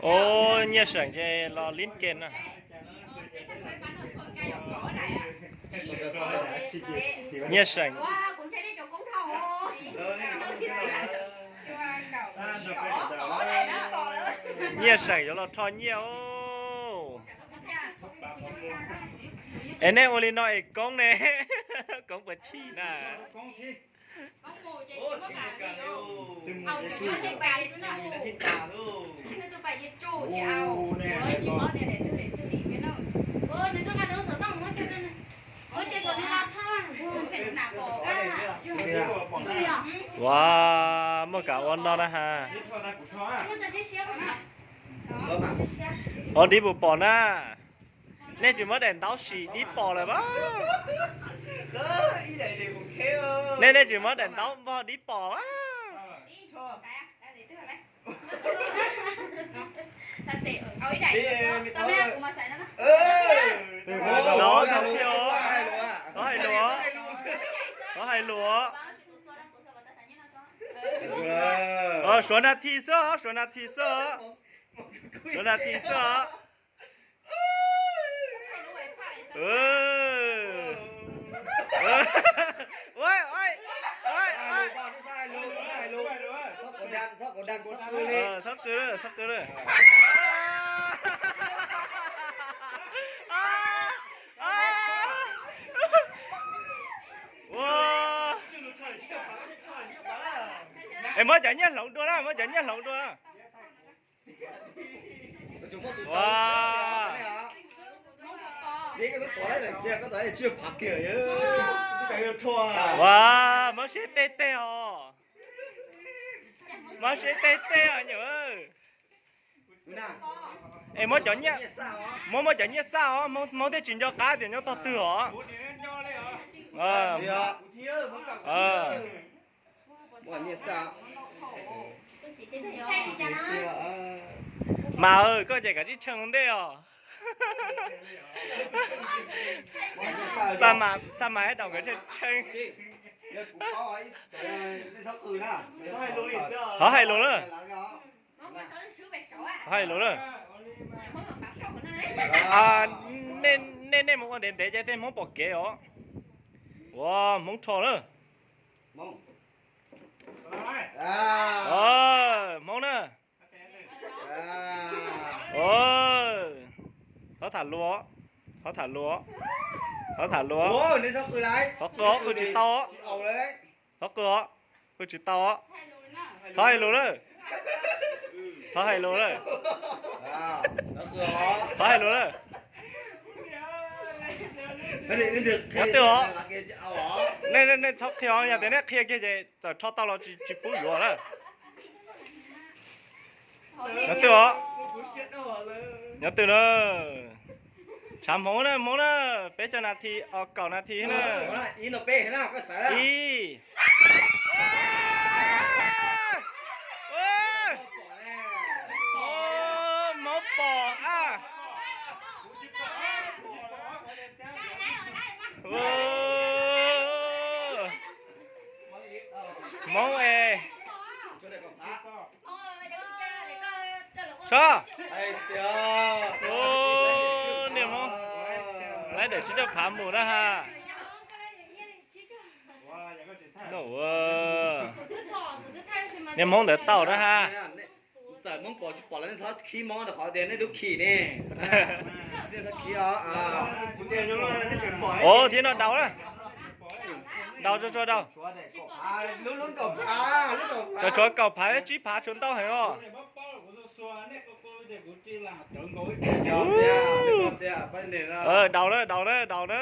Ov, nyiaj seem ces los lib ke na. Nyiaj seem. Nyiaj seem yuav los rho nyiaj os. Es nej ua li no es koob ne, koob puas chim na? Ua, muaj kam ua no na has. Ov, dib puas pom na? Nej tsis muab daim ntaub sim dib pom lawm a. Nej, nej tsis muab daim ntaub npog dib pom a. Thov hais lus, thov hais lus, thov hais lus. Suav nas this xwb, suav nas this xwb, suav nas this xwb. Txhob qw, txhob qw. Es muab cov nyiaj hloov dua na, muab cov nyiaj hloov dua. Ua, mob siab tej teg os. Mob siab tej teg os nyuam. Es muab cov nyiaj, muab, muab cov nyiaj xaj os, Hmoob thiaj tsis nco qab tias nyob tog twg os. Mas koj ces kav tsij tshee ua ntej os. Xaj mas, xaj mas ib daus kav tsij tshee. Thov hais lus na. Thov hais lus na. Nej, nej mus ua ntev ntev ces tej Hmoob pom kev os. Ua, Hmoob rho na. Hmoob na. Thov tham lus, thov tham lus, thov tham lus. Thov qw os, qw tsis tau. Thov qw os, qw tsis tau. Thov hais lus na. Thov hais lus na. Thov hais lus na. Nyob twg os? Nej, nej txhob qhia os, yog tias nej qhia kiag ces txawm rho tau los tsis pub yuav na. Nyob twg os? Nyob twg na? Tshav Hmoob na, Hmoob na, peb caug nas this, kaum nas this na. Ib, Hmoob pom a. Hmoob es. Sab, niag Hmoob, laib daim tsib caug phav mus na ha. Niag Hmoob ntawd tau na ha. Txawm Hmoob pom tsis pom los nej txhob khib Hmoob rau qhov tias nej lub khim ne. Nej txhob khib os. Ov, thiab no daus na. Daus tso, tso daus. Tsuav tshuav kaum phav, tsib phav tshuav ntau heev os. Daus na, daus na, daus na.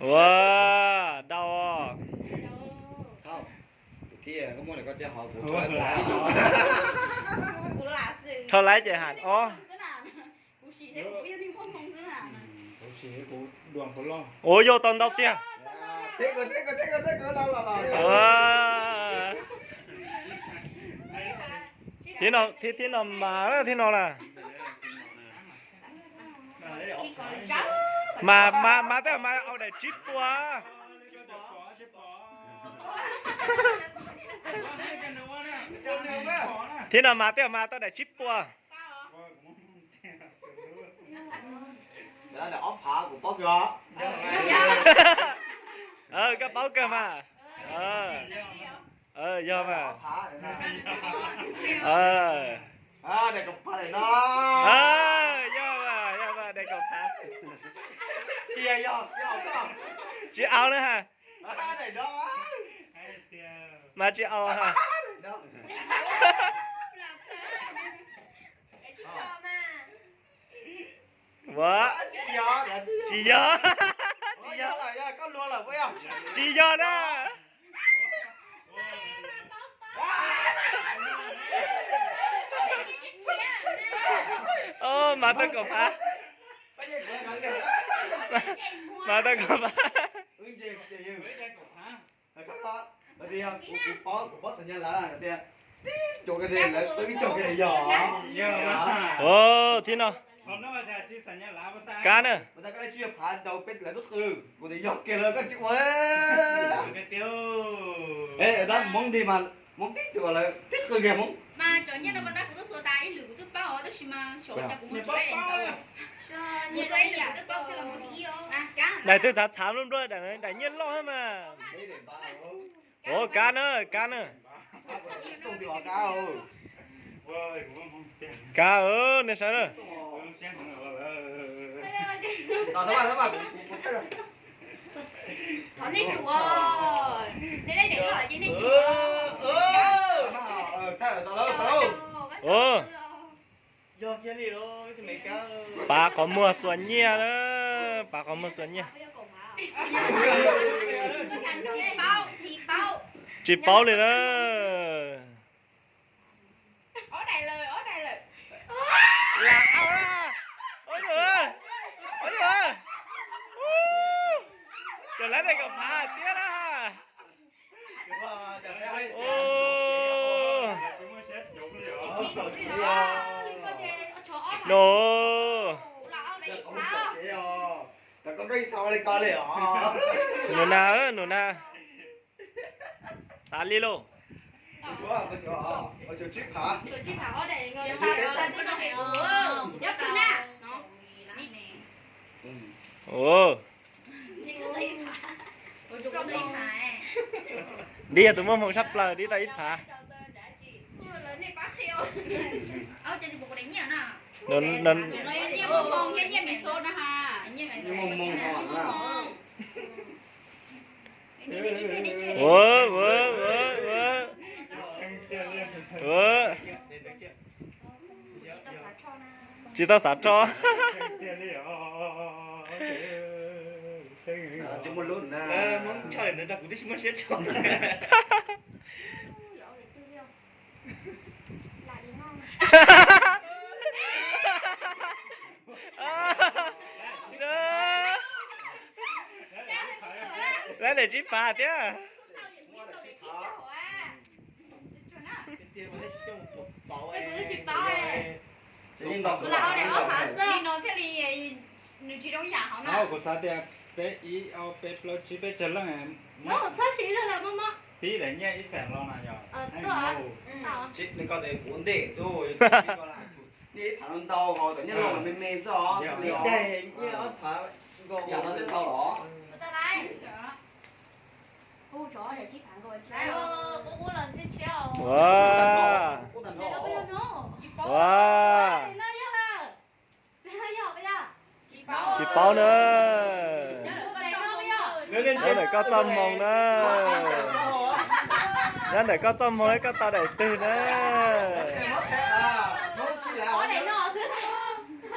Ua, daus. Rho laib ces ham os. Ua, yog tau ntau tiag. Thiab no, thiab no mas, thiab no na. Mas, mas, mas tej mas au daim tsib puas. Thiab no mas tej mas tau daim tsib puas. Koj paub kawg mas. Yog mas. Yog mas, yog mas, daim kaum phav. Tsis au na ha. Mas tsis au ha. Ua, tsis yog, tsis yog, tsis yog na. Mas tau kaum phav. Mas tau kaum phav. Thiab no, kab na. Daim twg txhav txhav nplua nplua, daim nyiaj loj mas. Ua kab na, kab na. Kab, nej saib na. Pav qhov muag xuas nyiaj na, pav qhov muag xuas nyiaj. Tsis paub li na. Ces lawv daim kaum phav thiab na. No, nus na, nus na. Tas li lauj. Dib yog tus muaj hmoo tshaj plaws, dib tau ib phav. Tsis tau xav rho. Lawv daim tsib phav thiab. Kuv xav tias peb ib ob peb plaub tsib peb tsawg leej, pib daim nyiaj ib xees los na yog. Nej ib phav no ntau, nej ib phav me me xwb os. Ua, ua, tsis paub na. Nyob ntawm koj txoj hmoo na. Nyob ntawm koj txoj hmoo, koj tau daim twg na?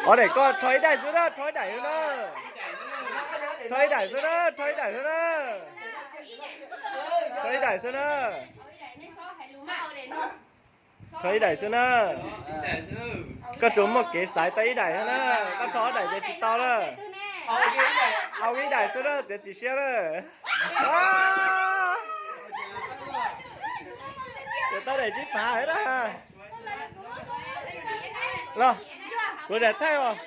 Ob daim, koj rho ib daim xwb na, rho ib daim xwb na. Rho ib daim xwb na, rho ib daim xwb na. Rho ib daim xwb na. Rho ib daim xwb na. Koj tsuas muaj kev xaiv tau ib daim xwb na, koj rho ob daim ces tsis tau na. Au ib daim xwb na, txiav txim siab na. Tau daim tsib phav na. Los, kuv zam thaij os.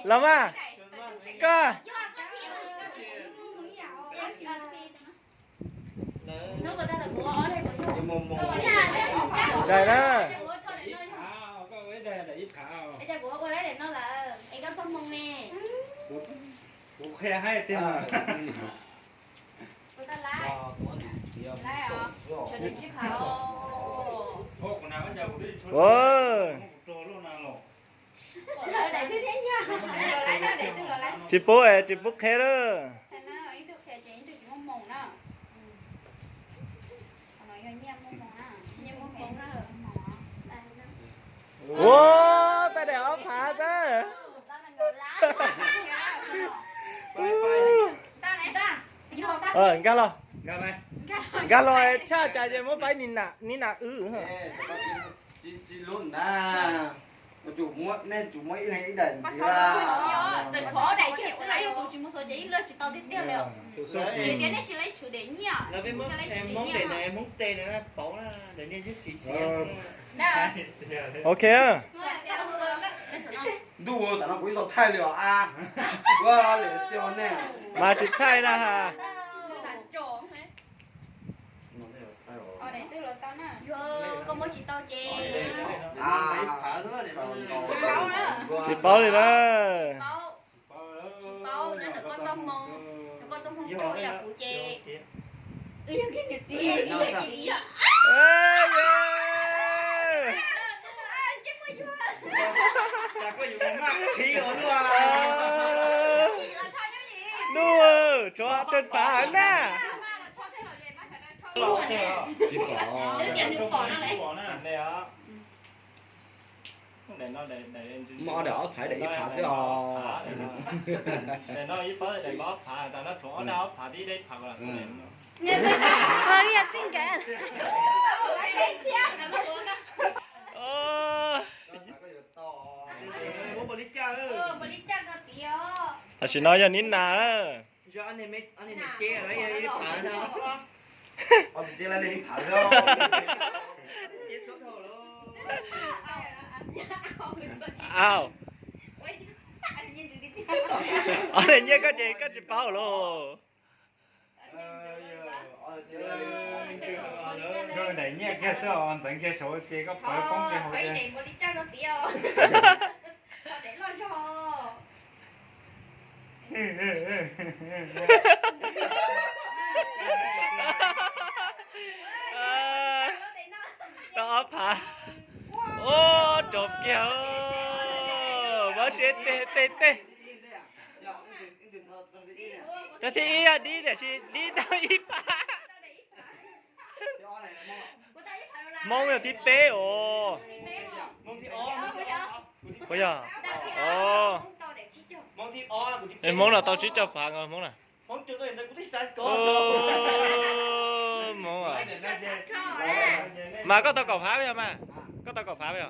Los mas, koj. Daim na. Ua, tsis pub es tsis pub qhia lawm. Ua, tau daim ob phav xwb. Nkag los, nkag los tshaj cas ces muab faib ni nam wb. Ok. Ntuj, tam no kuv ib txoj thaij li os a. Mas tsis thaij na ha. Tsis paub li na. Ntuj, tshuav tej phav na. Muaj ob daim ob phav daim ib phav xwb os. Tam sim no yog nib nas. Au, ob daim nyiaj koj ces koj tsis paub lauj. Daim nyiaj kiag xwb os, ntxeev kiag saum ces koj pawv poob kiag hauv. Tau ob phav. Ua, rau kiag. Muab siab tej tej tej. Rau thib ib yog dib tiam sis dib tau ib phav. Hmoob yog thib peb os. Puas yog? Hmoob los tau tsib caug phav os Hmoob na. Hmoob. Mas koj tau kaum phav yog mas? Koj tau kaum phav yog?